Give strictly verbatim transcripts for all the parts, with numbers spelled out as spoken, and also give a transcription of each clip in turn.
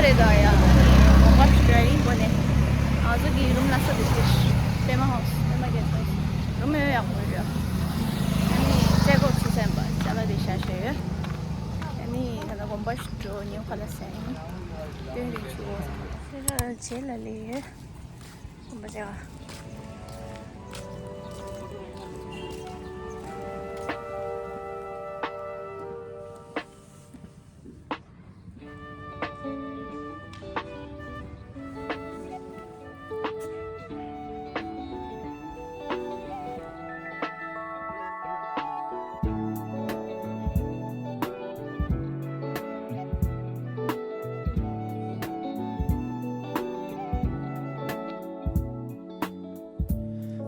དེ་ད་ཡ། ཝོམ་ཨབ་ཞུ་ཡ་ཡིན་པ་ནས། ང་ཚོ་གི་རུམ་ལ་ས་དེ་ཅིག་པད་མ་ཧའོ་སི། པད་མ་གེ་སི་ཧའོ་སི། རུམ་ཡང་ཡག་པོ་རེད། ཨ་ནི་སྤྲད་སྐོར་ཚུགས་ཟིན་པ་ཅ་ལག་དེ་བཞག་བཞག་ཡོད། ཨ་ནི་ད་ལྟ་གོམ་པ་ཞིག་འགྲོ་ཉིན་ཁ་ལ་ཟིན། སྟོན་རིགས་ཆུ་བོ་ཟིན། ཁྱེད་རང་རྗེས་ལ་ལས་ཡོད། གོམ་པ་བྱེད་ག་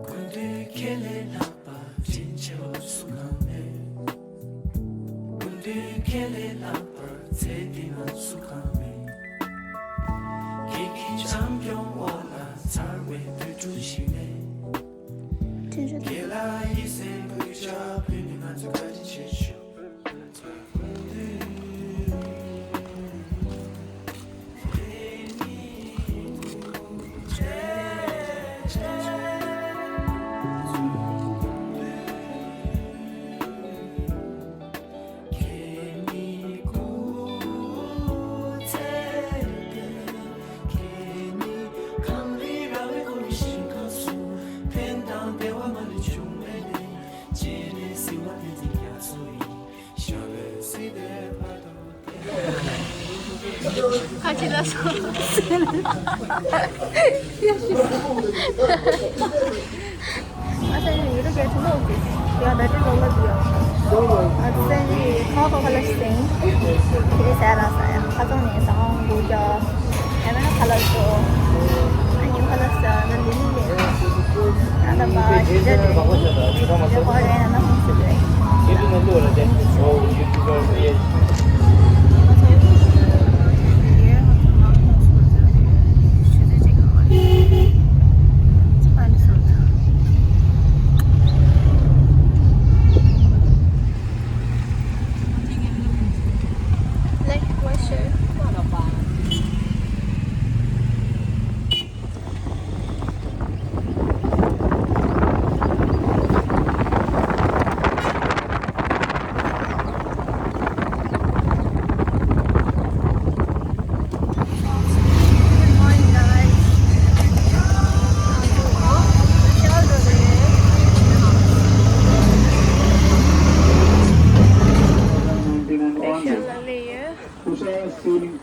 སྐུ་མདུན་ཁྱེད་ལས་ལྷག་པ་དྲིན་ཆེ་བ་སུ་གང་མེད། སྐུ་མདུན་ཁྱེད་ལས་ལྷག་པར་ཚེ་འདི་ན་སུ་གང་མེད། ཁྱེད་ཀྱི་བྱམས་སྐྱོང་འོག་ལ་མཚར་བའི་དུས་དྲུག་ཞིག་ནས། ཁྱེད་ལ་ཡིད་སེམས་གུས་ཕྱག་ཕུལ་ནས་ང་ཚོས་བཀའ་དྲིན་ཆེ་ཞུ། ཁ་ཆེ་ལ་སོང་། ཨ་ཙི་ཡི་རུ་གེ་ཐུ་མོ་གི་ཡ་བེ་ཏི་ལོ་ལ་དུ་ཡ། ཨ་ཙི་ཡི་ཁ་ཁ་ཁ་ལ་སེང་། ཁེ་ས་ལ་ས་ཡ་ཁ་ཙང་ནས་ས་ཧང་གུ་ཀྱ། ཨ་མེ་ན་ཁ་ལ་སོ། ཨ་ཉིན་ཁ་ལ་ས་ན་ལི་ལི་ལེ། ཨ་ན་མ་ཇི་ཇ་རེ་ནི་ཇི་ཇ་ཁོ་རེ་ན་ཧང་སི་རེ།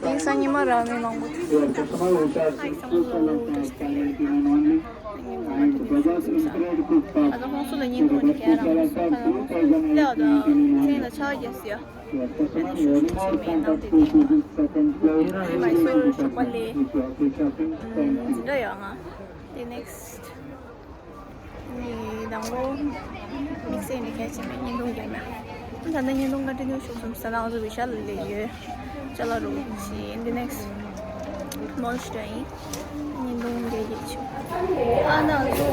དེང་སང་ཉི་མ་ར་མི་མང་པོ་འདུག་ཨ་ཡི་སང་ལོ་ལོ་འདུག་ཨ་ད་ཁོང་ཚོ་ལ་བརྙན་ཐུང་འདི་ག་རང་སོང་ཁ་ལ་སླེབས་དང་མཚན་ལ་ཆ་རྒྱག་སི་ཡ། ཨ་ནི་ཤུགས་ཤུགས་ཆེ་མེད་དང་དེ་དེ་ཡིན་ན་མའི་སོར་ཞོགས་པ་ལས་འཛིན་གྲྭ་ཡོད་ང་དེ་ནེག་སི་ནི་དང་པོ་དམིགས་བསལ་ནི་གལ་ཆེ་མེད་བརྙན་ཐུང་རྒྱག་ན། ད་ལྟ་བརྙན་ཐུང་བཀའ་དྲིན་ཉུང་ཤོག་གསུམ་ས་ནང་ཚོ་བི་ཤལ་ལ་ཡོད། ཅ་ལག་རུ་ཞིག་འདི་ནེག་སི་མོལ་ཤི་ཡིན། བརྙན་ཐུང་རྒྱག་གི་ཆུ། ཨ་ན་ཚོ་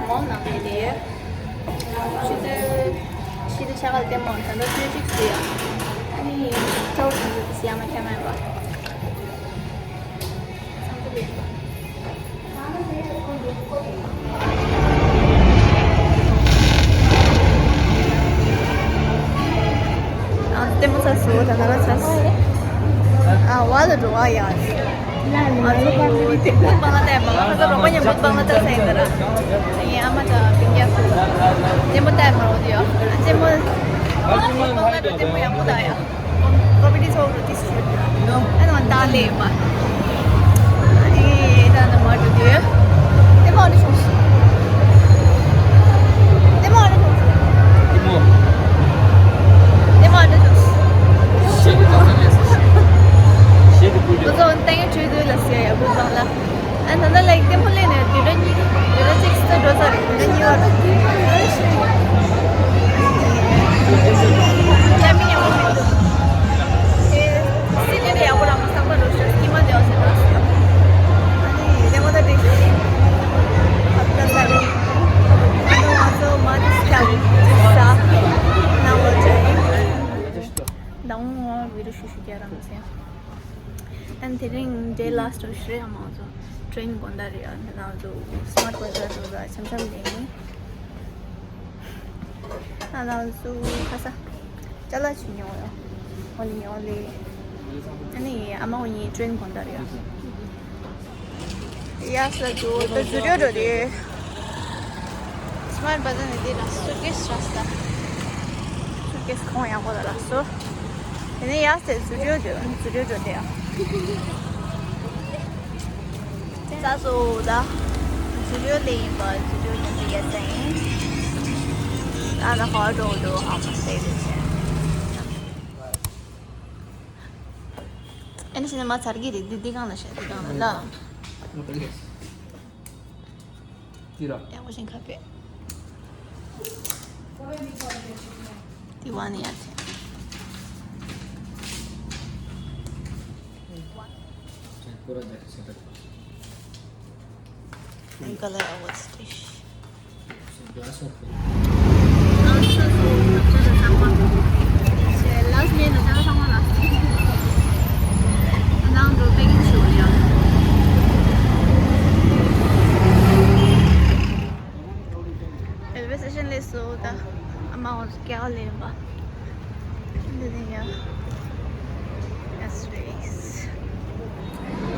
མོལ་ནང་ནས་ལས། ཆུ་ཚོད་ཕྱི་དྲོ་ཆ་ག་ལྟད་མོ་ད་ལྟ་ཆུ་ཚོད་གཅིག་ཙམ་ཡ། ཨ་ནི་ཁྲའོ་ཁྲིན་ཚོ་དེ་སི་ཡ་མ་ཁྱ་མ་ཡ་བ། ལྟད་མོ་ཚར་སོང་། ད་ལྟ་ཚར་སོང་། ཨ་བ་ལ་འགྲོ་བ་ཡ། ང་ཚོ་བུ་སྤང་ལ་བལྟས་མ། ང་ཚོ་རོགས་པ་མཉམ་པོ་སྤང་ལ་བལྟས་ས་ཡིན་ད་ར། ངའི་ཨ་མ་དང་སྤུན་ཀྱག་ཚོ་ལྟད་མོ་བལྟས་མ་རོགས་དུས་ཡ། ལྟད་མོ། སྤང་ལ་འགྲོ་ལྟད་མོ་ཡག་པོ་ད་ཡ། ཀོ་མེ་ཌི་ཚོགས་འདུ་དེ་སུ་ཡོད་ན། ཨ་ནི་ང་ཏང་ལེ་མ། ཨ་ནི་ད་ནི་མ་འགྲོ་དུས། དེ་མ་འགྲོ་ཆུང་སུ། དེ་མ་འགྲོ་ཆུང་སུ། དེ་མ། དེ་མ་འགྲོ་ཆུང་སུ། ཞེ་གི་ཏོག་ཙམ་ལས་སོ། ཞེ་གི་པུ་ཏི། ཁོ་ཚོ་ཏང་ཡོད་ཆུ་དུས་ལ་སེ་ཡ་བུ་སྤང་ལ། ཨ་ད་ལྟ་ལེགས་ལྟད་མོ་ལེན་ནས་དུས་རབས་གཉིས། དུས་རབས་གཅིག་སྟོད་འགྲོ་ས་རེད། དུས་རབས་གཉིས་པ་རེད། ལྟད་མོ་ཡག་པོ་མི་འདུག་ཨེ། སྲིད་ལས་ཡག་པོ་རང་གི་བསམ་པ་རུ་ཤོད་སྐྱིད་མ་བདེ་བ་ཟེར་བ་ཟེར། ཨ་ནི་ལྟད་མོ་ད་འགྲིག་ཤག་ཨ་ད་ས་རེད། ཨ་ནི་ང་ཚོ་མ་ནི་སྐྱབས་ས་ན་བ་ཅེ། ད་འོང་བི་ཌི་ཡོ་ཤུ་ཤུ་རྒྱ་རང་ཚེ། ཨན་དེ་རིང་day last ཞུ་རེད། ཨ་མ་ཚོ་ཊེན་དགོང་དག་རེད། ཨ་ནང་ཚོ་སི་མར་ཊི་བ་ཛར་དུ་ལ་འཆམ་འཆམ་ལེན་ནི། ཨ་ནང་ཚོ་ཁ་ས་ཅ་ལག་ཅིག་ཉོ་ཡོད། ཨོ་ལི་ཨོ་ལི། ཨ་ནི་ཨ་མ་འོ་ཡི་ཊེན་དགོང་དག་རེད། ཡ་ཡ་ས་ཇོ་ད་ཇུ་ཌིའོ་འགྲོ་དེ། སི་མར་ཊི་བ་ཛར་ནས་དེ་ལ་སུཊ་ཀེ་སི་རག་སོང་། སུཊ་ཀེ་སི་གོང་ཡག་པོ་ལ་རག་སོང་། དེ་ནས་ཡར་སླེབས་ཇུ་ཌིའོ་འགྲོ། ཇུ་ཌིའོ་འགྲོ་དེ་ཡ། ས་སོ་ད། ཇུ་ཌིའོ་ལ་ཡིན་པ། ཇུ་ཌིའོ་ནས་དེ་ཡར་སླེབས་ཡིན། ད་ད་ཧོ་འགྲོ་འགྲོ་ཧ་མ་སླེབས་རེད། ཨ་ནི་ཤི་ནས་མ་ཚར་གི་རེད། འདི་འདི་གང་ལ་བཤད། འདི་གང་ལ་ལ། དེ་ར། ཡག་པོ་ཞིག་ཁ་པེ། དེ་བ་ནི་ཡ་དེ། ཀོ་ར་ཇ་ཁི་སེ་ཏ། Color of what's this? Railway station ལས་སོ་ད། ཨ་མ་འོ་ཀྱག་ལེན་པ། འདི་ནས་ཡ། That's race.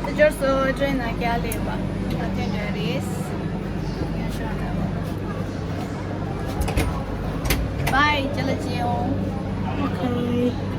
དེ་འབྱོར་སོ་ཊེན་ནང་ཀྱག་ལེན་པ། ད་ཐེངས་འདྲ་རེད། ཡ་ཤོ་ད། Bye. ཅ་ལག་ཅི་ཡོང་། Okay.